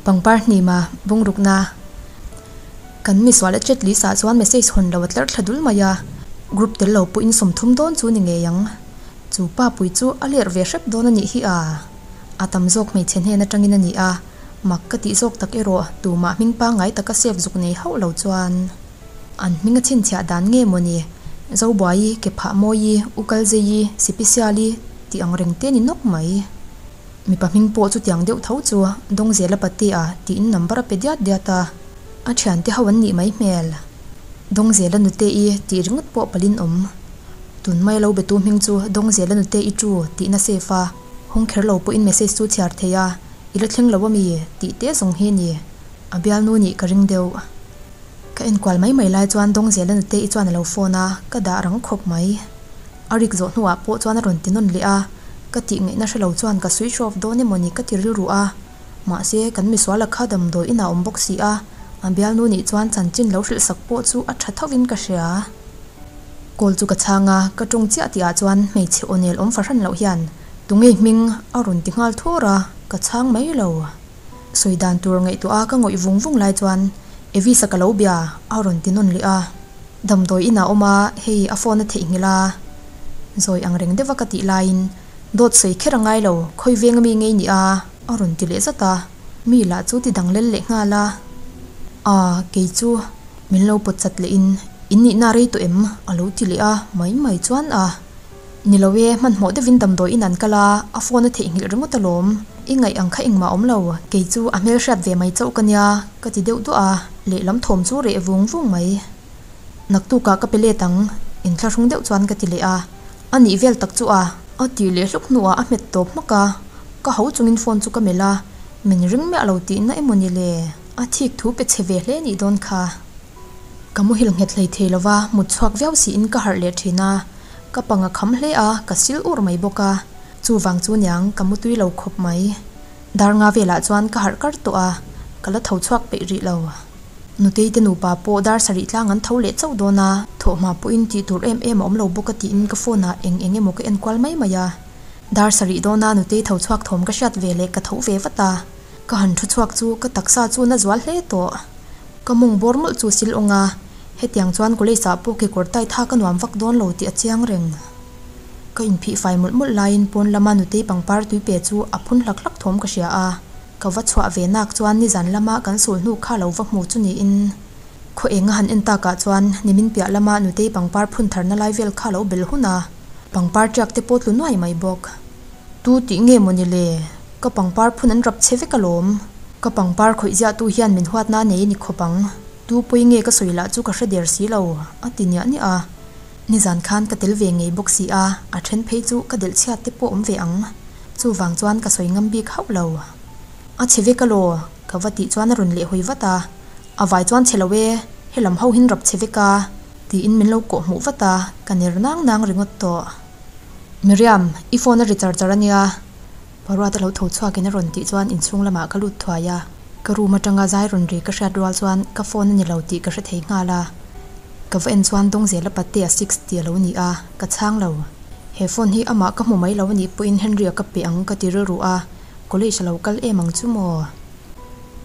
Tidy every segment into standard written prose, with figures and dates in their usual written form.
Pangpar hnima bungrukna kan misual a chat list ah chuan message hawn lo a tlar thla dul mai a, group tel lo pawhin 30 dawn chu ni ngei ang. Chu pa pui chu a lerh ve hrep dawn a nih hi a, a tam zawk hmeichhe hnen atangin a ni a, mak ka tih zawk tak erawh tumah hming pangngai taka save zuk nei hauh lo chuan an hming a chhinchhiah dan nge maw ni, Zobuaii, Kephah Mawii, Ukalzeii, Sipisiali tih ang reng te ni nawk mai. Mipa hming pawh chutiang deuh tho chu Dawngzela Patea tiin number a pe diat diat a, a thiante ho an nih mai hmel. Dawngzela Nute-i tih ringawt pawh palin awm. Tun mai lo betu hming chu Dawngzela Nute-i chu tihna safe a, hawng kher lo pawhin message chu chhiar thei a, I la thleng lo ami? tih te zawng hi a ni. A bialnu nih ka ring deuh. Ka enkual mai mai lai chuan Dawngzela Nute-i chuan a lo phone a, ka dah rang khawp mai. A rik zawh hnuah pawh chuan a rawn ti nawn leh a, ka tih ngaihna hre lo chuan ka switch off dawn emaw ni ka ti rilru a, mahse kan misuala kha damdawi inah awm bawk si a, a bialnu nih chuan chanchin lo hrilh sak pawh chu a tha thovin ka hria. Call chu ka chhang a, ka tawng chiah tihah chuan hmeichhe aw nel awm fahran loh hian Tunge hming a rawn ti nghal thur a, ka chhang mai lo. Sawi dan tur ngaihtuah a ka ngawih vung vung lai chuan Evis-a ka lo bia a rawn ti nawn leh a. Damdawi inah awm a, hei a phone a theihnghilh a. Zawi ang reng deuh a ka tih laiin dawt sawi kher a ngai lo, khawi veng ami ngei ni a a rawn ti leh zat a. Mi lah chu ti dang lel leh nghal a. Aa kei chu min lo pawt chat leh in in nihna rei tawh em? a lo ti leh a, mai mai chuan a. Ni lo e, hmanhmawh deuhin damdawi in an kal a, a phone a theihnghilh ringawt alawm. I ngaih ang kha engmah awm lo, kei chu a hmelhriat ve mai chauh ka nia, ka ti deuh duah a, lehlam thawm chu reh vung vung mai. Naktukah ka pe let ang, inthlahrung deuh chuan ka ti leh a, a nih vel tak chu a. A tih leh hluk hnuah a hmet tawp hmak a, ka ho chungin phone chu ka melh a, min ring miah lo tihna emaw ni le, a thik thu pe chhe ve hle nih dawn kha. Ka muhil nghet hlei thei lova, mut chhuak viau siin ka harh leh thin a. Ka pang a kham hle a, ka sil ur mai bawk a. Chuvang chu niang ka mutui lo khawp mai. Dar nga velah chuan ka harh kar tawh a, ka la tho chhuak peih rih lo. Nutei te nupa pawh dar sarih tlang an tho leh chauh dawn a, thawhhma pawhin tih tur em em a awm lo bawk a tiin ka phone ah eng eng emaw ka en kual mai mai a. Dar sarih dawna nutei tho chhuak thawm ka hriat ve leh ka tho ve vat a. Ka han thu chhuak chu ka taksa chu na zual hle tawh. Ka mawng bawr mawlh chu sil awng a, hetiang chuan college ah pawh kekawr tai tha ka nuam vak dawn lo tih a chiang reng. Ka inphih fai mawlh mawlh laiin pawn lama nutei pangpar tui pe chu a phun hlak hlak thawm ka hria a, ka va chhuah ve nak chuan nizan lama kan sul hnu kha lo va hmu chu niin khaw eng a han en takah chuan nimin piah lama nutei pangpar phun tharna lai vel kha lo bel hun a, pangpar tiak te pawh tlu nuai mai bawk. Tu tih nge maw ni le? Ka pangpar phun an rap che vek alawm. Ka pangpar khawih ziah tu hian min huatna nei a ni khawp ang. Tu pawi nge ka sawi lah chu ka hre der si lo, a ti niah niah a. Nizan khan ka tel ve ngei bawk si a, a then phei chu ka delh chhiat te pawh awm ve ang. Chuvang chuan ka sawi ngam bik hauh lo. A chhe vek alaw? Ka va tih chuan a rawn leh hawi vat a. A vai chuan chhe lo e, helam ho hin rap che vek a, tiin min lo kawh hmuh vat a, ka ner nang nang ringawt tawh. Miriam, i phone a ri char char a nia. Paruata lo tho chhuakin a rawn tih chuan inchhung lamah ka lut thuai a. Ka room atanga zai rawn ri ka hriat rual chuan ka phone a ni lo tih ka hre thei nghal a. Ka va en chuan Dawngzela Patea six tih a lo ni a, ka chhang lo. He phone hi amah ka hmu mai lo a nih pawhin Henry-a ka pe ang ka ti rilru a, college a lo kal em ang chu maw?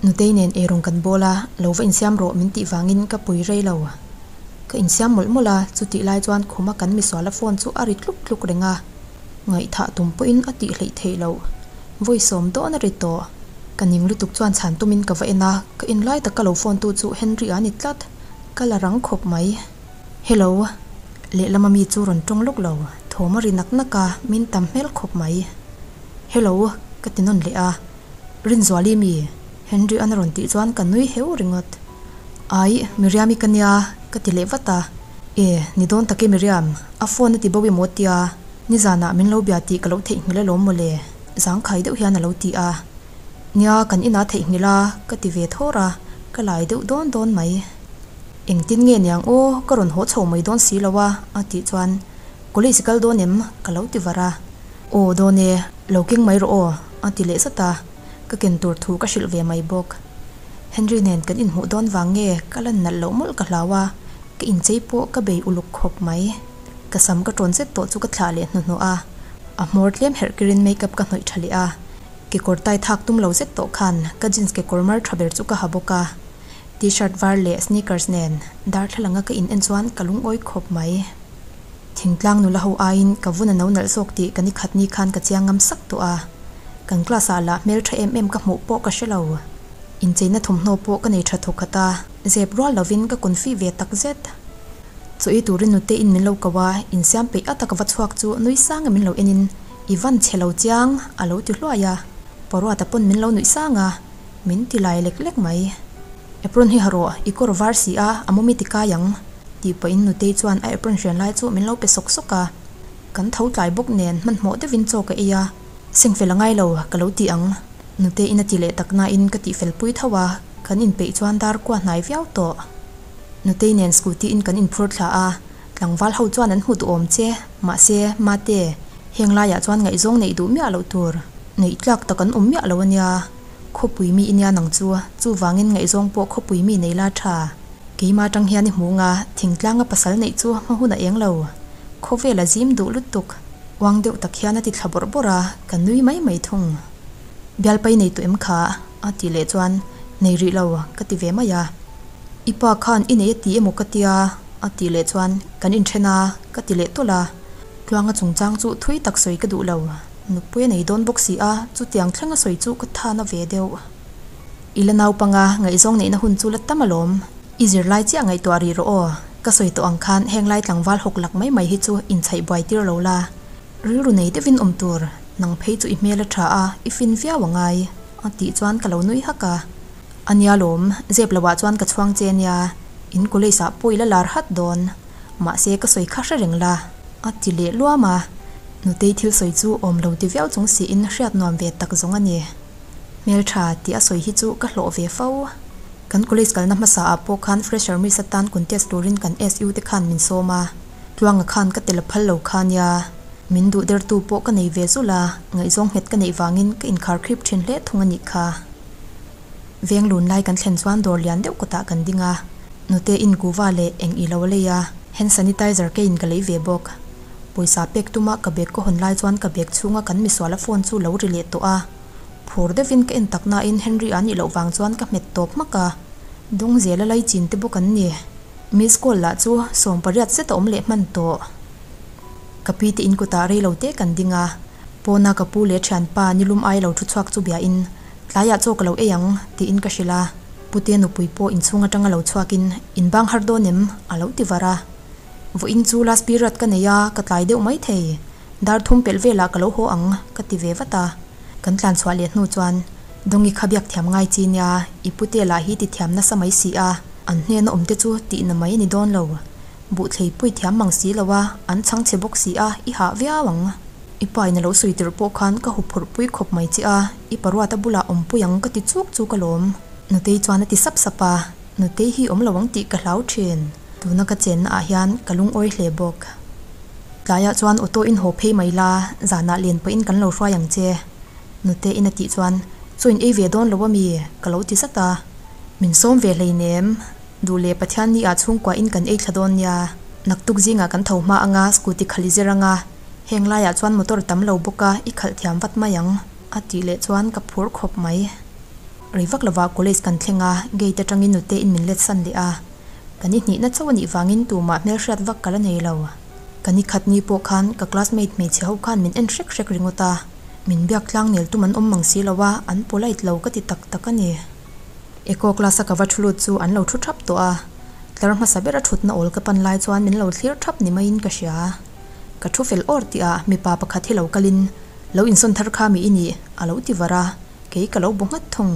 Nutei nen eirawng kan bawl a, lo va insiam rawh min tih vangin ka pui rei lo. Ka insiam mawlh mawlh a, chutih lai chuan khuma kan misuala phone chu a ri tluk tluk reng a. Ngaihthah tum pawhin a tih hleih theih loh. Vawi sawm dawn a ri tawh. Ka ning lutuk chuan chhan tumin ka va en a, ka en lai taka lo phone tu chu Henry a ni tlat. Ka la rang khawp mai. Hello. Lehlama mi chu rawn tawng lawk lo. Thawm a ri nak nak a, min tam hmel khawp mai. Hello. Ka ti nawn leh a. Rinzuali mi? Henry an a rawn tih chuan ka nui heu ringawt. Ai, Miriam-i ka nia, ka ti leh vat a. E, ni dawn tak e Miriam, a phone a ti bo emaw tia, nizanah min lo bia tih ka lo theihnghilh alawm mawle, zangkhai deuh hian a lo ti a. Nia, kan inah theihnghilh a, ka ti ve thawr a, ka lai deuh dawn dawn mai. Engtin nge niang aw, ka rawn haw chho mai dawn si lo a, a tih chuan, College kal dawn em? ka lo ti var a. Aw, dawn e, lo keng mai rawh aw, a ti leh zat a. Ka ken tur thu ka hrilh ve mai bawk. Henry nen kan inhmuh dawn vang nge ka lan nalh loh mawlh ka hlau a, ka inchei pawh ka bei uluk khawp mai. Ka sam ka tawn zet tawh chu ka thlah leh hnuhnawh a, a hmawr tlem herh kirin makeup ka hnawih tha leh a. Kekawr tight hak tum lo zet tawh khan ka jeans kekawr mar tha ber chu ka ha bawk a, T-shirt var leh sneakers nen darthlalang a ka in en chuan ka lungawi khawp mai. Thingtlang nula ho aiin ka vun a no nalh zawk tih ka ni khat ni khan ka chiang ngam sak tawh a, kan class ah lah hmeltha em em ka hmuh pawh ka hre lo. Incheina thawmhnaw pawh ka nei tha thawk khat a, zep rual lovin ka confi ve tak zet. Chaw ei turin nute in min lo ko a, insiam peih ata ka va chhuak chu nui sang a min lo en in, I van chhe lo chiang, a lo ti hluai a, Paruata pawn min lo nuih sang a, min ti lai lek lek mai. Apron hi ha rawh, i kawr var si a, a mawmi ti kai ang, tih pahin nutei chuan a apron hrian lai chu min lo pe sawk sawk a. Kan tho tlai bawk nen hmanhmawh deuhin chaw ka ei a, seng fel a ngai lo, ka lo ti ang, nuteiin a ti leh tak nain ka tihfel pui tho a, kan inpeih chuan dar kua hnai viau tawh. Nutei nen scooty in kan inphur thla a, tlangval ho chuan an hmu duhawm che, mahse, mate, heng laiah chuan ngaihzawng neih duh miah loh tur, neih tlak tak an awm miah lo a nia. Khawpui mi i nia nang chu, chuvangin ngaihzawng pawh khawpui mi nei la tha. Keimah atang hian i hmu nga, thingtlanga pasal neih chu hma hun a eng lo. Khawvel a zim duh lutuk. Uang deuh tak hian a ti thla bawrh bawrh a, ka nui mai mai thung. Bialpai nei tawh em kha? a tih leh chuan, Nei rih lo, ka ti ve mai a. I pa khan i nei a ti emaw ka tia? a tih leh chuan, Kan inthen a, ka ti leh tawlh a. Tluanga chungchang chu thui tak sawi ka duh lo. Nupui a nei dawn bawk si a, chutiang thleng a sawi chu ka than a ve deuh. I la naupanga ngaihzawng neihna hun chu la tam alawm. I zirlai chiah ngaihtuah rih rawh aw. Ka sawi tawh ang khan heng lai tlangval hawk lak mai mai hi chu inchhaih buai tir lo la. Rilru nei deuhin awm tur, nang phei chu i hmel a tha a, i fin viau a ngai, a tih chuan ka lo nui hak a. A nia lawm, zep loah chuan ka chhuang che nia, in college ah pawh i la lar hat dawn. Mahse ka sawi kha hre reng la, a ti leh luam a. Nutei thil sawi chu awm lo ti viau chung siin hriat nuam ve tak zawng a ni. Hmeltha tih a sawi hi chu ka hlawh ve fo. Kan college kalna hmasa ah pawh khan fresher miss atan contest turin kan SU te khan min sawm a, Tluanga khan ka tel a phal lo kha nia. Min duh dertu pawh ka nei ve zulh a, ngaihzawng nghet ka neih vangin ka inkhar khrip thin hle thung a nih kha. Veng lun lai kan thlen chuan dawr lian deuh kawtah kan ding a, nute in kuva leh eng i lo a lei a, hand sanitizer keiin ka lei ve bawk. Pawisa pek tuma ka bag ka hawn lai chuan ka bag chhunga kan misuala phone chu lo ri leh tawh a, phur deuhin ka en tak nain Henry a nih loh vang chuan ka hmet tawp hmak a, dawng zela lai chin te bawk an ni. Miss call lah chu 80 zet a awm leh hman tawh. Ka pi te in kutah rei lo te kan ding a, pawna ka pu leh thianpa nilum ai lo thu chhuak chu biain Tlaiah chaw ka lo ei ang, tiin ka hrilh a. Putea nupui pawh inchhung atanga lo chhuakin, In bang har dawn em? a lo ti var a. Vawiin chu last period ka nei a, ka tlai deuh mai thei. Dar thum pelh velah ka lo haw ang, ka ti ve vat a. Kan tlan chhuah leh hnu chuan, Dawngi kha biak thiam ngai chi nia, i putea lah hi ti thiam nasa mai si a, an hnena awm te chu tihna mai a ni dawn lo. Buhthlei pui thiam mang si lo a, an chhang chhe bawk si a, i hah viau ang. I pa in a lo sawi tirh pawh khan ka huphurh pui khawp mai che a, i paruata bulah awm pui ang ka ti chuk chuk alawm. Nutei chuan a ti sap sap a, Nutei hi awm lo ang tih ka hlau thin. Tuna ka chenna ah hian ka lungawi hle bawk. Tlaiah chuan auto in haw phei mai la, zanah len pawhin kan lo hruai ang che. Nute in a tih chuan, Chaw in ei ve dawn lo ami? ka lo ti zat a. Min sawm ve hleinem. Duh leh Pathian ni ah chhungkua in kan ei thla dawn nia. Naktuk zingah kan tho hma anga scooty khal i zir anga. Heng laiah chuan motor tam lo bawk a, i khalh thiam vat mai ang, a tih leh chuan ka phur khawp mai. Rei vak lovah college kan thleng a, gate atangin nute in min let san leh a. Ka ni hnihna chauh a nih vangin tumah hmelhriat vak ka la nei lo. Ka ni khat ni pawh khan ka classmate hmeichhe ho khan min en hrek hrek ringawt a, min biak tlang nel tum an awm mang si lo a, an polite lo ka ti tak tak a ni. Eco class a ka va thu lut chu an lo thu thap tawh a, tlar hmasa bera thutna awl ka pan lai chuan min lo thlir thap ni maiin ka hria. Ka thu fel awr tih ah mipa pakhat hi lo kalin, Lo insawn thar kha mi i nih? a lo ti var a, kei ka lo bu nghat thung.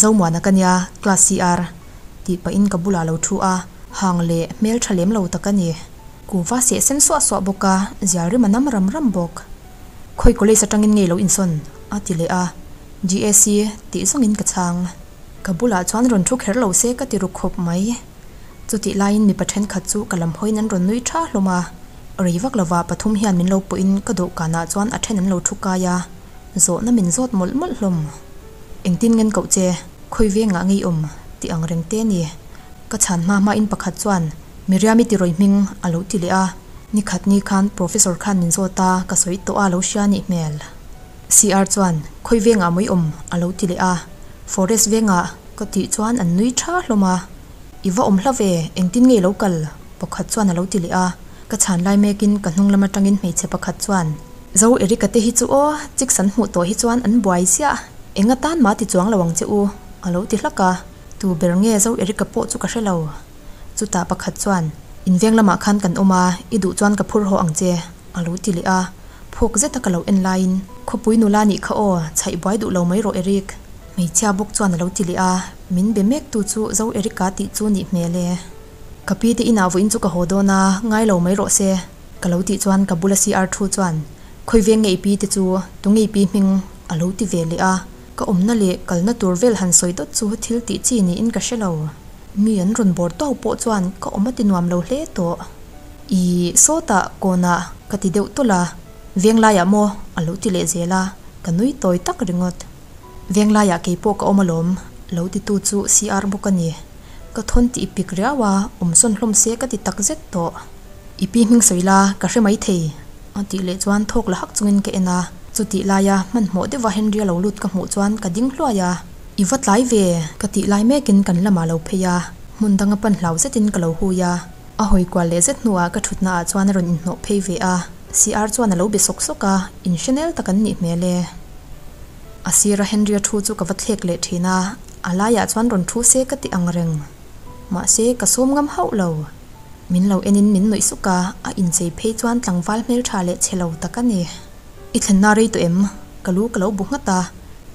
Zomuana ka nia, class CR, tih pahin ka bulah lo thu a, hang leh hmel tha lem lo tak a ni. Kuhva seh sen suah suah bawk a, zial rim a nam ram ram bawk. Khawi college atangin ngei lo insawn? a ti leh a, GAC tih zawngin ka chhang. Ka bulah chuan rawn thu kher lo se ka ti ru khawp mai. Chutih laiin mipa thenkhat chu ka lam hawiin an rawn nui tha hlawm a, rei vak lova pathum hian min lo pawhin ka dawhkanah chuan a then an lo thu kai a, zawhna min zawt mawlh mawlh hlawm. Engtin ngen koh che, khawi vengah ngei awm tih ang reng te ni. Ka chhan hma hmain pakhat chuan Miriam-i tirawi hming a lo ti leh a, nikhat ni khan Professor khan min zawt a, ka sawi tawh a lo hria nih hmel. CR chuan, Khawi vengah maw i awm? a lo ti leh a. Forest vengah ka tih chuan an nui tha hlawm a. I va awm hla ve, engtin nge i lo kal? Pakhat chuan a lo ti leh a. Ka chhan lai mekin ka hnung lam atangin hmeichhe pakhat chuan, Zo Erica te hi chu aw, chicks an hmuh tawh hi chuan an buai ziah, eng atan mah ti chuang lo ang che u, a lo ti hlak a. Tu ber nge Zo Erica pawh chu ka hre lo. Chutah pakhat chuan, In veng lamah khan kan awm a, i duh chuan ka phur haw ang che, a lo ti leh a. Phawk zeta ka lo en laiin, Khawpui nula nih kha aw, chhaih buai duh lo mai rawh Eric. Hmeichhia bawk chuan a lo ti leh a, min be mek tu chu Zo Erica tih chu nih hmel e. Ka pi te inah vawiin chu ka haw dawn a, ngai lo mai rawh se, ka lo tih chuan ka bula CR thu chuan, Khawi veng nge i pi te chu, tu nge i pi hming? a lo ti ve leh a, ka awmna leh kalna tur vel han sawi dawt chu thil tih chi niin ka hre lo. Mi an rawn bawr tawk pawh chuan ka awm a ti nuam lo hle tawh. Ih, sawtah kawnah ka ti deuh tawlh a, Venglaiah maw? a lo ti leh zel a, ka nui tawi tak ringawt. Venglaiah kei pawh ka awm alawm, lo titu chu CR bawk a ni. Ka thawn tih i pik riau a, awm sawn hlawm se ka ti tak zet tawh. I pi hming sawi la, ka hre mai thei, a tih leh chuan thawk la hak chungin ka en a. Chutih laia hmanhmawh deuha Henry a lo lut ka hmuh chuan ka ding hluai a. I va tlai ve, ka tih lai mekin kan lamah lo phei a, hmun danga pan hlau zetin ka lo hui a. A hawi kual leh zet hnuah ka thutna ah chuan a rawn inhnawh phei ve a, CR chuan a lo be sawk sawk a, inhrenel tak an nih hmel e. A sira Henry-a thu chu ka va thlek leh thin a, a laiah chuan rawn thu se ka ti ang reng. Mahse, ka sawm ngam hauh lo. Min lo enin min nuih suk a, a inchei phei chuan tlangval hmeltha leh chhe lo tak a ni. I thlenna rei tawh em? Ka lu ka lo bu nghat a.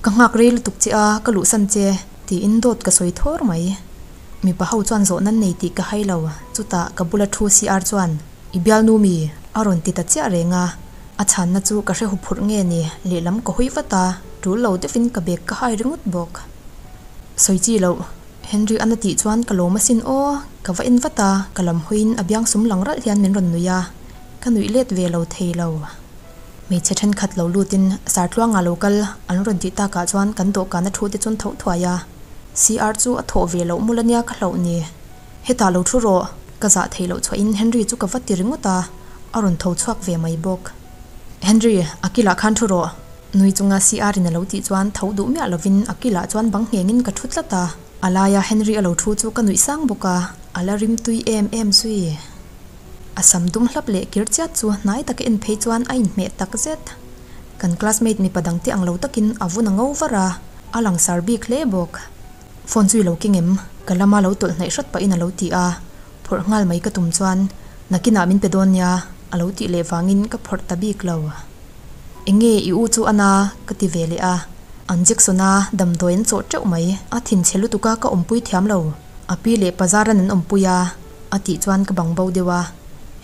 Ka nghak rei lutuk che a, ka luhsan che, tiin dawt ka sawi thawr mai. Mipa ho chuan zawh nan nei tih ka hai lo, chutah ka bula thu CR chuan, I bialnu mi? a rawn ti ta chiah reng a. A chhanna chu ka hre huphurh nge ni, lehlam ka hawi vat a, tul lo deuhin ka bag ka hai ringawt bawk. Sawi chi loh, Henry an a tih chuan ka lawm asin aw, ka va en vat a, ka lam hawiin a biang sum lang ralh hian min rawn nuih a, ka nuih let ve lo thei lo. Hmeichhe thenkhat lo lutin Sartluanga lo kal an rawn tih takah chuan kan dawhkana thu te chuan tho thuai a, CR chu a thawh ve loh mul ania ka hlauh ni. Hetah lo thu rawh, ka zah theih loh chhuahin Henry chu ka va ti ringawt a, a rawn tho chhuak ve mai bawk. Henry, a kilah khan thu rawh, nui chunga CR in a lo tih chuan tho duh miah lovin a kilah chuan bang nghengin ka thu tlat a, a laia Henry a lo thu chu ka nuih sang bawk a, a la rim tui em em zui. A sam dum hlap leh kir chiat chu hnai taka en phei chuan a inhmeh tak zet. Kan classmate mipa dangte ang lo takin a vun a ngo var a, a langsar bik hle bawk. Phone chu i lo keng em? Ka lama lo tawlh hnaih hrat pahin a lo ti a, phawrh nghal mai ka tum chuan nakinah min pe dawn nia a lo tih leh vangin ka phawrh ta bik lo. Enge i u chu a na? ka ti ve leh a, an Jackson a damdawi an chawh teuh mai, a thinchhe lutuk a ka awmpui thiam lo, a pi leh pazaran an awmpui a, a tih chuan ka bang bo deuh a,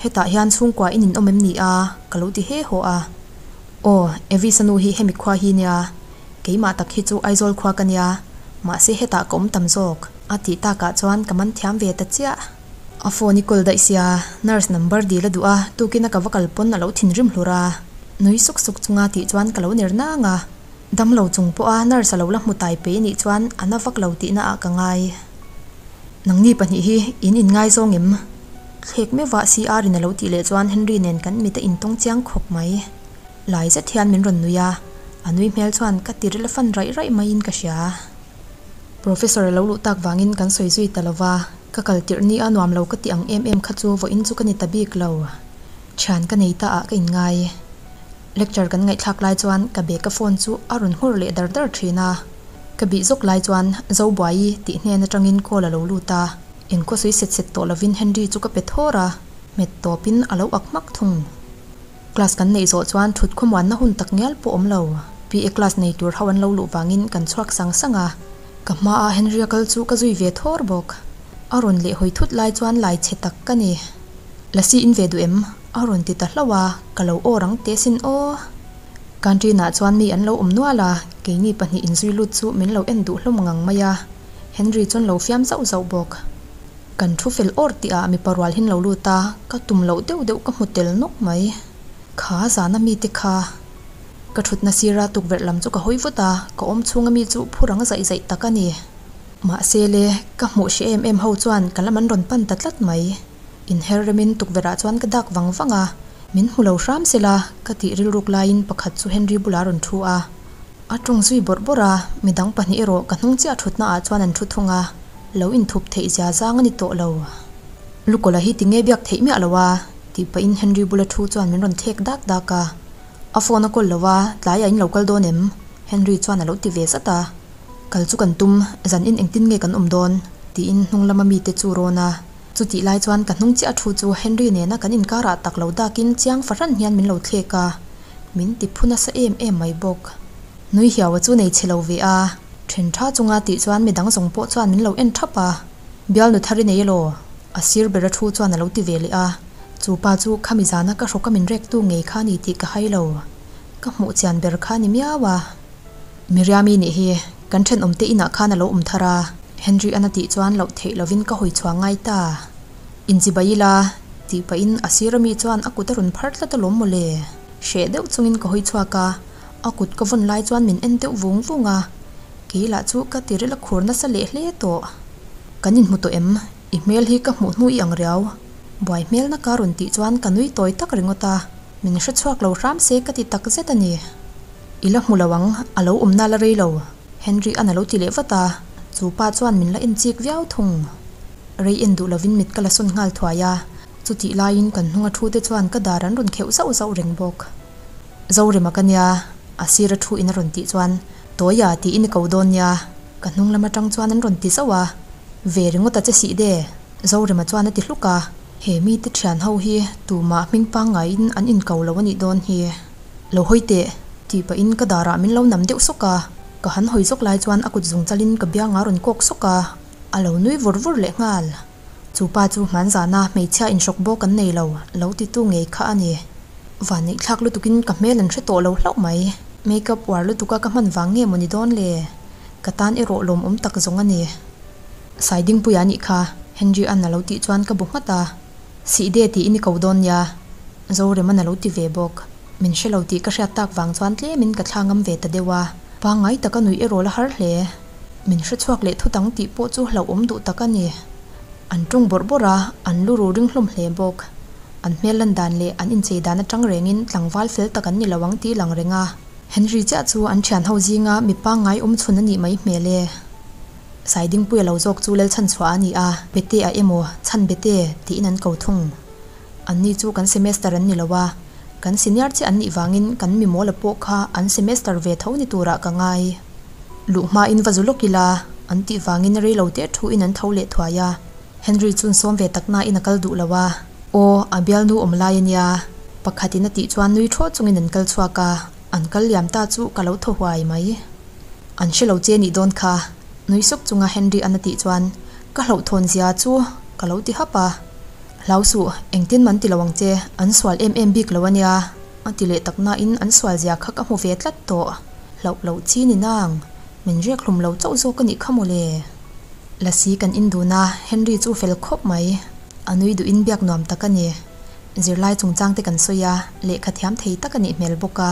hetah hian chhungkua in inawm em ni a? ka lo ti he haw a, Aw, Evis a nu hi hemi khua hi nia, keimah tak hi chu Aizawl khua ka nia, mahse hetah ka awm tam zawk, a tih takah chuan ka man thiam ve ta chiah. A phone i call daih sia, nurse number dil a duh a, tukin a ka va kal pawn a lo thinrim hlur a, nui suk suk chunga tih chuan ka lo ner nang a, damlo chung pawha nurse a lo la hmu tai pei anih chuan a na vak lo tihna ah ka ngai. Nangni pahnih hi in inngaizawng em? Thlek meuh ah CR in a lo tih leh chuan Henry nen kan mit a intawng chiang khawp mai. Lai zet hian min rawn nui a, a nui hmel chuan ka tiril a fan raih raih maiin ka hria. Professor a lo luh tak vangin kan sawi zui ta lova, ka kal tirh ni a nuam lo ka ti ang em em kha chu vawiin chu ka ni ta bik lo. Thian ka nei ta ah ka inngai. Lecture kan ngaihthlak lai chuan ka bag a phone chu a rawn nghur leh dar dar thin a. Ka bih zawk lai chuan Zobuaii tih hnen atangin call a lo lut a, engkhaw sawi set set tawh lovin Henry chu ka pe thawr a, hmet tawpin a lo ak hmak thung. Class kan neih zawh chuan thut khawmuanna hun tak ngial pawh awm lo. PA class nei tur ho an lo luh vangin kan chhuak sang sang a, ka hmaa Henry-a kal chu ka zui ve thawr bawk. A rawn leh hawi thut lai chuan lai chhe tak ka ni. Lasi in ve duh em? A rawn ti ta hlauh a, ka lo aw rang teh sin aw. Canteen ah chuan mi an lo awm nual a, keini pahnih inzui lut chu min lo en duh hlawm ngang mai a, Henry chuan lo fiam zauh zauh bawk. Kan thu fel awr tih ah mipa rual hin lo lut a, ka tum loh deuh deuh ka hmu tel nawk mai. Kha zana mite kha. Ka thutna sira tukverh lam chu ka hawi vut a, ka awm chhunga mi chu phur ang zaih zaih tak a ni. Mahse le, ka hmuh hre em em ho chuan ka lam an rawn pan ta tlat mai. Inher remin tukverh ah chuan ka dak vang vang a. Min hmu lo hram sela ka tih rilruk laiin pakhat chu Henry bulah a rawn thu a. A tawng zui bawrh bawrh a, midang pahnih erawh ka hnung chiah thutna ah chuan an thu thung a, lo inthup theih zia zang a ni tawh lo. Lukawla hi tinge biak theih miah lo a? tih pahin Henry bula thu chuan min rawn thlek dak dak a. A phone a call lo a, tlaiah in lo kal dawn em? Henry chuan a lo ti ve zat a. Kal chu kan tum, zan in engtin nge kan awm dawn? tiin hnung lama mite chu rawn a. Chutih lai chuan ka hnung chiah thu chu Henry nena kan inkarah tak lo dakin chiang fahran hian min lo thlek a. Min ti phu nasa em em mai bawk. Nui hiaua chu nei chhe lo ve a, then tha chunga tih chuan midang zawng pawh chuan min lo en thap a. Bialnu thar i nei elaw? A sir bera thu chuan a lo ti ve leh a. Chu pa chu khami zana ka hrawka min rek tu ngei kha ni tih ka hai lo. Ka hmuh chian ber kha ni miau a. Miriami nih hi kan thenawmte inah khan a lo awm thar a. Henry an a tih chuan loh theih lovin ka hawi chhuah ngai ta. Inchibai ila, tih pahin a sir ami chuan a kut a rawn phar tlat alawm mawle. Hreh deuh chungin ka hawi chhuak a, a kut ka vawn lai chuan min en deuh vung vung a. Kei lah chu ka tiril a khur nasa leh hle tawh. Kan inhmu tawh em? I hmel hi ka hmuh hnu i ang riau. Buai hmel naka rawn tih chuan ka nui tawi tak ringawt a, min hre chhuak lo hram se ka ti tak zet a ni. I la hmu lo ang, a lo awmna la rei lo, Henry an a lo ti leh vat a, chu pa chuan min la en chik viau thung. Rei en duh lovin mit ka la sawn nghal thuai a, chutih laiin kan hnunga thu te chuan ka dar an rawn kheuh zauh zauh reng bawk. Zorema ka nia, a sira thu in a rawn tih chuan, Tawia tiin i ko dawn nia, ka hnung lam atang chuan an rawn ti zauh a, Ve ringawt a che sih de, Zorema chuan a ti hluk a. He mite thian ho hi tumah hming pangngaiin an inko lo a nih dawn hi. Lo hawi teh, tih pahin ka darah min lo nam deuh sawk a, ka han hawi zawk lai chuan a kut zung chalin ka biangah a rawn kawk sawk a. A lo nui vur vur leh nghal. Chu pa chu hman zana hmeichhia inhrawk bawk an nei lo, lo titu ngei kha a ni. Vanneih thlak lutukin ka hmel an hre tawh lo hlauh mai. Makeup uar lutuka ka hman vang nge maw ni dawn le? Ka tan erawh lawmawm tak zawng a ni. Saidingpuia nih kha, Henry an a lo tih chuan ka bu nghat a. Sihde tiin i ko dawn nia, Zoreman a lo ti ve bawk. Min hre lo tih ka hriat tak vang chuan tlemin ka thla ngam ve ta deuh a. Pangngai taka nuih erawh la har hle. Min hre chhuak leh thut ang tih pawh chu hlauhawm duh tak a ni. An ṭawng bawrh bawrh a, an lu ru ring hlawm hle bawk. An hmel lan dan leh an inchei dan aṭang rengin tlangval fel tak an ni lo ang tih lang reng a. Henry chiah chu an ṭhian ho zinga mi pangngai awm chhun a nih mai hmel e. Saidingpuia lo zawk chu Lalchhanchhuah a ni a, Bete a emaw, Chhan Bete tiin an ko thung. Anni chu kan semester an ni lo a, kan senior chiah an nih vangin kan mi mawla pawh kha an semester ve tho ni turah ka ngai. Luh hmain va zu lawk ila, an tih vangin rei lo teh thu in an tho leh thuai a. Henry chuan sawm ve tak nain a kal duh lo a, Aw, a bialnu awm lai a nia, pakhatin a tih chuan nui thaw chungin an kal chhuak a, an kal liam ta chu ka lo thaw huai mai. An hre lo che nih dawn kha, nui suk chunga Henry an a tih chuan ka hlauhthawn zia chu ka lo ti hap a. Hlau suh, engtin man ti lo ang che, an sual em em bik lo a nia, a ti leh tak nain an sual zia kha ka hmu ve tlat tawh. Hlauh loh chi ni nang, min riak hlum lo chauh zawk a nih kha mawle. Lasi kan indun a, Henry chu fel khawp mai. A nui duhin biak nuam tak a ni. Zirlai chungchang te kan sawi a, lehkha thiam thei tak a nih hmel bawk a.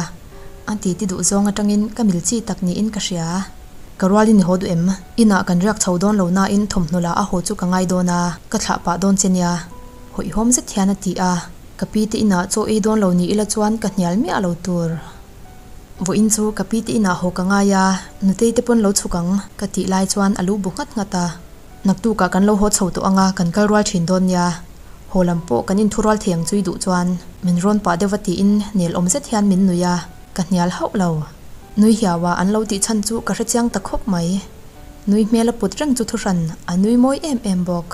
A ti ti duh zawng atangin ka mil chi tak niin ka hria. Ka rualin i haw duh em? Inah kan riak chho dawn lo nain thawmhnaw lah a haw chu ka ngai dawn a, ka thlah pah dawn che nia. Hawihhawm zet hian a ti a, ka pi te inah chaw ei dawn lo ni ila chuan ka hnial miah lo tur. Vawiin chu ka pi te inah haw ka ngai a, nutei te pawn lo chhuk ang ka tih lai chuan a lu bu nghat nghat a. Naktukah kan lo haw chho tawh ang a, kan kal rual thin dawn nia. Haw lam pawh kan inthu rual thei ang chui duh chuan min rawn pah deuh va tiin nel awm zet hian min nui a, ka hnial hauh lo. Nui hiau a an lo tih chhan chu ka hre chiang ta khawp mai. Nui hmel a put reng chu thuhran a nui mawi em em bawk.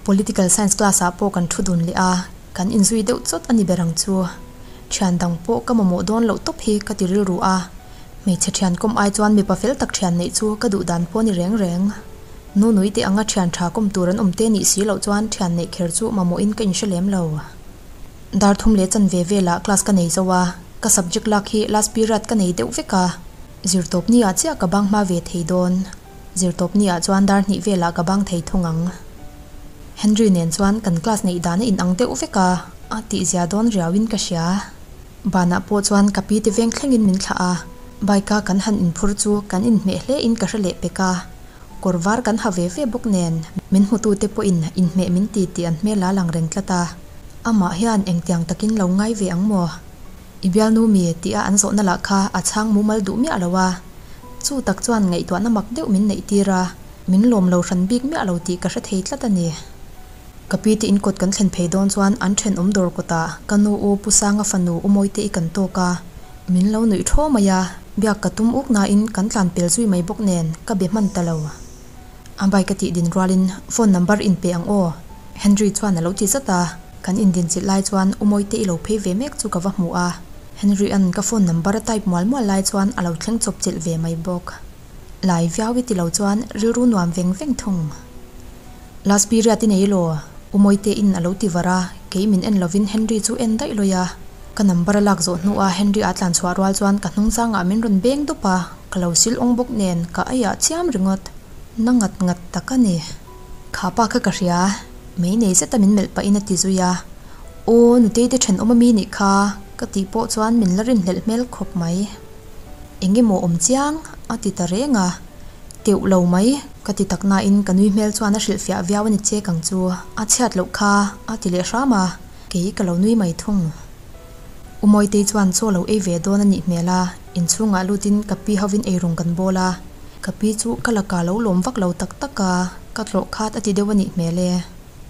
Political science class ah pawh kan thu dun leh a, kan inzui deuh chawt a ni ber ang chu. Thian dang pawh ka mamawh dawn loh tawp hi ka ti rilru a, hmeichhe thian kawm ai chuan mipa fel tak thian neih chu ka duh dan pawh a ni reng reng. Nu nui teh anga thian tha kawm tur an awm te nih si loh chuan thian neih kher chu mamawhin ka inhre lem lo. Dar thum leh chanve velah class ka nei zo a, ka subject lak hi last period ka nei deuh vek a, zirtawp ni ah chiah ka bang hma ve thei dawn. Zirtawp ni ah chuan dar hnih velah ka bang thei thung ang. Henry nen chuan kan class neih dan a inang deuh vek a, a tihzia dawn riauin ka hria. Banah pawh chuan ka pi te veng thlengin min thlah a, bike a kan han inphur chu kan inhmeh hle in ka hre leh pek a. Kawr var kan ha ve ve bawk nen, min hmutute pawhin inhmeh min ti tih an hmel a lang reng tlat a. Amah hian engtiang takin lo ngai ve ang maw? I bialnu mi tia an zawhna lah kha a chhang mumal duh miah lo a. Chu tak chuan ngaihtuahna mak deuh min neih tir a, min lawm lo hran bik miah lo tih ka hre thei tlat a ni. Ka pi te in kawt kan thlen phei dawn chuan an thenawm dawr kawtah ka nu u Pu Sanga fanu U Mawite i kan tawk a, min lo nuih thaw mai a, biak ka tum uk nain kan tlan pel zui mai bawk nen ka be hman ta lo. A bike a tih din rualin phone number in pe ang aw Henry chuan a lo ti zat a, kan indinchilh lai chuan U Mawite i lo phei ve mek chu ka va hmu a, Henry an ka phone number a type mual mual lai chuan a lo thleng chawp chilh ve mai bawk. Lai viau i ti lo chuan rilru nuam veng veng thung. Last period i nei law? U Mawite in a lo ti var a, kei min en lovin Henry chu en daih lawi a. Ka number a lak zawh hnuah Henry a tlan chhuah rual chuan ka hnung zangah min rawn beng dup a, ka lo sil awng bawk nen ka aiah chiam ringawt. Na ngat ngat tak a ni. Kha pa kha ka hria, mei nei zeta min melh pahin a ti zui a. Aw, nutei te thenawm ami nih kha, ka tih pawh chuan min la rinhlelh hmel khawp mai. Eng emaw awm chiang? a ti ta reng a. Teuh lo mai, ka ti tak nain ka nui hmel chuan a hrilhfiah viau a ni chek ang chu. A chhiat loh kha, a ti leh hram a, kei ka lo nui mai thung. U Mawitei chuan chaw lo ei ve dawn a nih hmel a, inchhungah lutin ka pi hovin eirawng kan bawl a, ka pi chu ka lakah lo lawm vak lo tak tak a, ka tlawh khat a ti deuh a nih hmel e.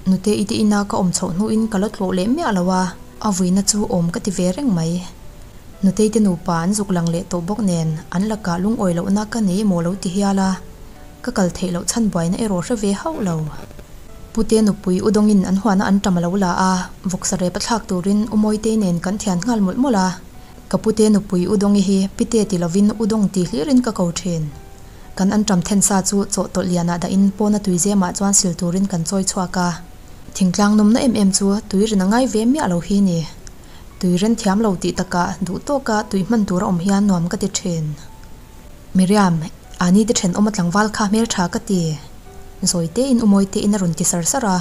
Nute i te ina ka awm chhoh hnuin ka la tlawh leh miah lo a, a vuina chu awm ka ti ve reng mai. Nutei te nupa an zuk lang leh tawh bawk nen an lakah lungawi lohna ka nei emaw lo ti hial a, ka kal theih loh chhan buaina erawh hre ve hauh lo. Pute nupui U Dawngin an huana an ṭam a lo la a, vawksa rep a thlak turin U Mawitei nen kan thian nghal mawlh mawlh a. Ka pute nupui U Dawngi hi Pite ti lovin U Dawng ti hlirin ka ko ṭhin. Kan an ṭam then sa chu chawhtawlh lianah dahin pawna tuizemah chuan sil turin kan chawi chhuak a. Thingtlang nawmna em em chu tui rin a ngai ve miah lo hi ni. Tui ren thiam lo tih takah duh tawka tui hman tur a awm hian nuam ka ti thin. Miriam, Ani te thenawm a tlangval kha hmeltha ka ti. Zawi tein U Mawi tein a rawn ti sar sar a,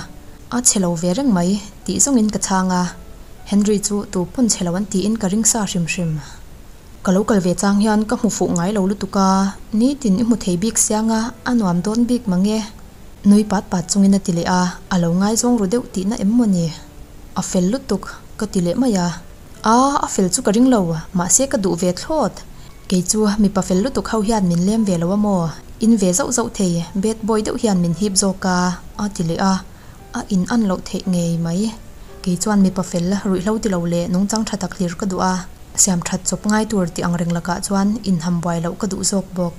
a chhe lo ve reng mai tih zawngin ka chhang a. Henry chu tu pawn chhe lo an tiin ka ring sa hrim hrim. Ka lo kal ve chang hian ka hmu fuh ngai lo lutuk a, nitin i hmu thei bik siang a, a nuam dawn bik mang e. Nui pat pat chungin a ti leh a, a lo ngaizawng ru deuh tihna em maw ni? A fel lutuk, ka ti leh mai a. A, a fel chu ka ring lo, mahse ka duh ve thlawt. Kei chu mipa fel lutuk ho hian min lem ve lo a maw? In ve zauh zauh thei, bad boy deuh hian min hip zawk a, a ti leh a. A in an loh theih ngei mai. Kei chuan mipa fel ruihhlo ti lo leh nungchang tha tak hlir ka duh a, siam that chawp ngai tur tih ang reng lakah chuan inham buai loh ka duh zawk bawk.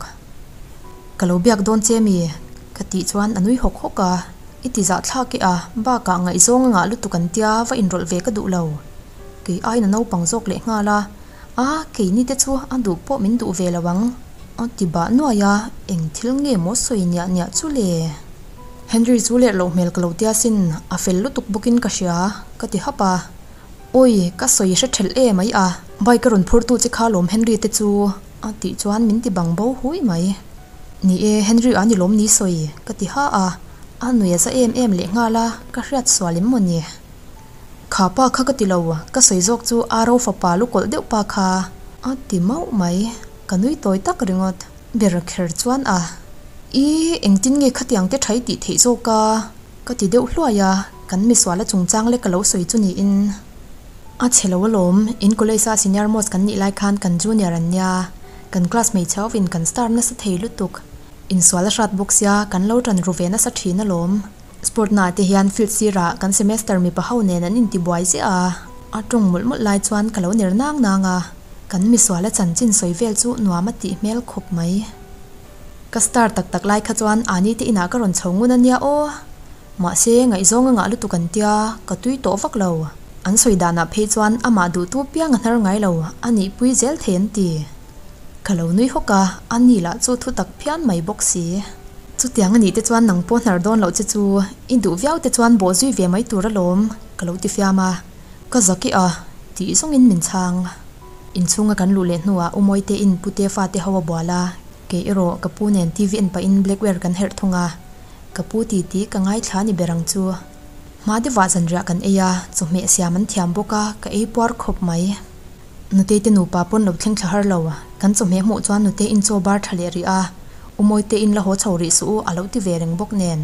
Ka lo biak dawn che mi? Ka tih chuan a nui hawk hawk a, I ti zah thlak e a, bakah ngaihzawng a ngah lutuk an tia va inrawlh ve ka duh lo. Kei aiin a naupang zawk leh nghal a, a keini te chu a duh pawh min duh ve lo ang. A ti bah nuai a, eng thil nge maw sawi niah niah chu le? Henry chu lerh loh hmel ka lo tia sin, a fel lutuk bawkin ka hria, ka ti hap a. Awi, ka sawi hre thelh e mai a, bike a rawn phurtu che kha lawm Henry te chu. A tih chuan min ti bang bo hui mai. Ni e, Henry a ni lawm ni sawi, ka ti ha a. A nui a za em em leh nghal a, ka hriat sual em maw ni? Kha pa kha ka ti lo, ka sawi zawk chu Aro fapa lu kawlh deuh pa kha. A ti mauh mai, ka nui tawi tak ringawt. Ber kher chuan a, I, engtin nge khatiang te ṭhai tih theih zawk a? Ka ti deuh hluai a, kan misuala chungchang lek ka lo sawi chu niin. A chhe lo alawm, in college a senior most kan nih lai khan kan junior an nia, kan class hmeichhe hovin kan star nasa thei lutuk. Insual a hrat bawk sia, kan lo ṭan ru ve nasa ṭhin alawm. Sport naah te hian field sirah kan semester mipa ho nen an intibuai ziah a, a ṭawng mawlh mawlh lai chuan ka lo ner nang nang a, kan misuala chanchin sawi vel chu nuam a tih hmel khawp mai. Ka star tak tak lai kha chuan Ani te inah ka rawn chho ngun a nia aw. Mahse, ngaihzawng a ngah lutuk an tia, ka tui tawh vak lo. An sawi danah phei chuan amah duhtu piang a hnar ngai lo, a nihpui zel thei an ti. Ka lo nui hawk a, a ni lah chu thu tak phian mai bawk si. Chutiang a nih te chuan nang pawh hnar dawn loh che chu i duh viau te chuan bawh zui ve mai tur alawm, ka lo ti fiam a. Ka zak i a, tih zawngin min chhang. Inchhunga kan luh leh hnuah U Mawite in Pute fate ho a bual a, kei erawh ka pu nen TV en pahin blackware kan herh thung a. Ka pu ti tih ka ngaithla ni ber ang chu. Hma deuhah zanriah kan ei a, chawhmeh siam an thiam bawk a, ka ei puar khawp mai. Nutei te nupa pawn lo thleng thla har lo, kan chawhmeh hmuh chuan nutei in chaw bar tha leh rih a, U Mawite in la haw chho rih suh u a lo ti ve reng bawk nen,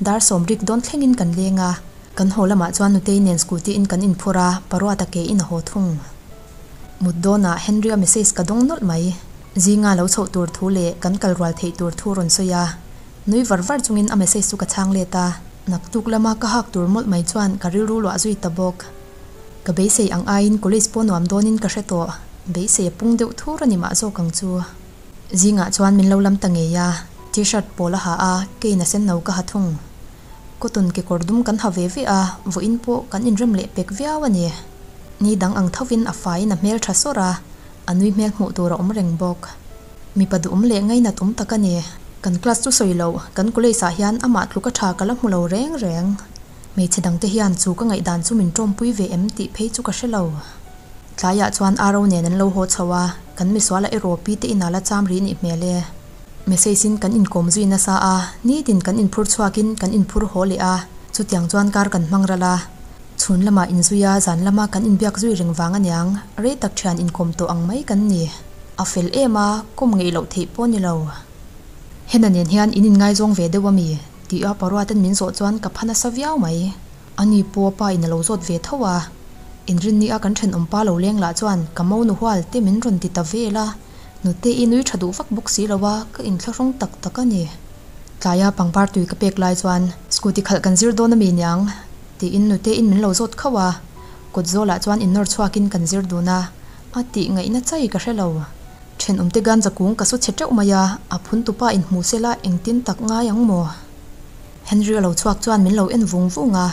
dar sawm rik dawn thlengin kan leng a. Kan haw lamah chuan Nutei nen scooty in kan inphur a, Paruata ke in a haw thung. Mut dawnah Henry-a message ka dawng nawlh mai. Zinga lo chhoh tur thu leh kan kal rual theih tur thu rawn sawi a. Nui var var chungin a message chu ka chhang let a. Naktuk lama ka hak tur mawlh mai chuan ka rilru luah zui ta bawk. Ka beisei ang aiin college pawh nuam dawnin ka hre tawh. Beisei a pung deuh thur a ni mah zawk ang chu. Zingah chuan min lo lam ta ngei a, T-shirt pawl a ha a, kein a sen no ka ha thung. Cotton kekawr dum kan ha ve ve a, vawiin pawh kan inrem leh pek viau a ni. Ni dang ang thovin a faiin a hmel tha sawr a, a nui hmel hmuh tur a awm reng bawk. Mipa duhawm leh ngainat awm tak a ni. Kan class chu sawi loh, kan college ah hian amah tluka tha ka la hmu lo reng reng. Hmeichhe dangte hian chu ka ngaihdan chu min tawmpui ve em tih phei chu ka hre lo. Tlaiah chuan Aro nen an lo haw chho a, kan misuala erawh pi te inah la cham rih nih hmel e. Message in kan inkawm zui nasa a, nitin kan inphur chhuakin kan inphur haw leh a, chutiang chuan kar kan hmang ral a. Chhun lamah inzui a, zan lama kan inbiak zui reng vang aniang, rei tak thian inkawm tawh ang mai kan ni. A fel em a, kawm ngeih loh theih pawh ni lo. Hena nen hian in inngaizawng ve deuh ami? Tih a paruaten min zawh chuan ka pha nasa viau mai. Ani pawh a pa in a lo zawt ve tho a. Inrinni a kan thenawm pa lo leng lah chuan ka mo nu hual te min rawn ti ta vel a, nute i nui tha duh vak bawk si lo a, ka inthlahrung tak tak a ni. Tlaia pangpar tui ka pek lai chuan scooty khalh kan zir dawn ami niang? tiin nute in min lo zawt khauh a, kawt zawlah chuan innawr chhuakin kan zir dun a, a tih ngaihna chai ka hre lo. Thenawmte ganja kung ka su chhe teuh mai a, a phun tupa inhmu sela engtin tak ngai ang maw? Henry a lo chhuak chuan min lo en vung vung a,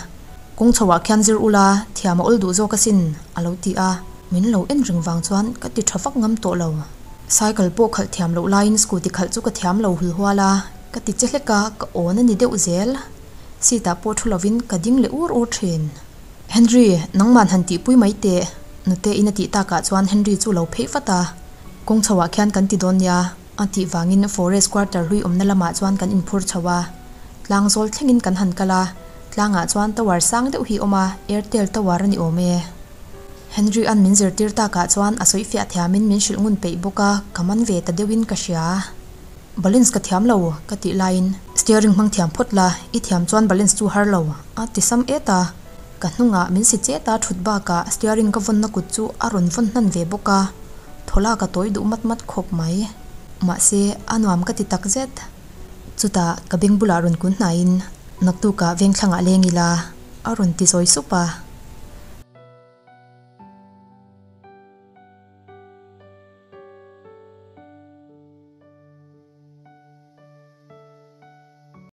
Kawng chho ah khian zir ula, thiam a awl duh zawk asin, a lo ti a, min lo en reng vang chuan ka ti tha vak ngam tawh lo. Cycle pawh khalh thiam loh laiin scooty khalh chu ka thiam lo hul hual a, ka ti che hlek a, ka awn a ni deuh zel. Seat ah pawh thu lovin ka ding leh ur ur thin. Henry, nangman han tihpui mai teh, nute in a tih takah chuan Henry chu lo phei vat a, kawng chho ah khian kan ti dawn nia. A tih vangin Forest Quarter hlui awmna lamah chuan kan inphur chho a, tlang zawl thlengin kan han kal a, tlangah chuan tower sang deuh hi awm a, Airtel tower a ni awm e. Henry-a'n min zirtir takah chuan a sawi fiah thiamin min hrilh ngun peih bawk a, ka man ve ta deuhin ka hria. Balance ka thiam lo ka tih laiin steering hmang thiam phawt la, i thiam chuan balance chu har lo a ti sam et a, ka hnungah min si chet a thut bakah steering ka vawnna kut chu a rawn vawn hnan ve bawk a. Thawla ka tawi duh mat mat khawp mai. Mahse, a nuam ka ti tak zet. Chutah, ka beng bulah rawn kun hnaiin, Naktukah vengthlangah leng ila, a rawn ti zawi sup a.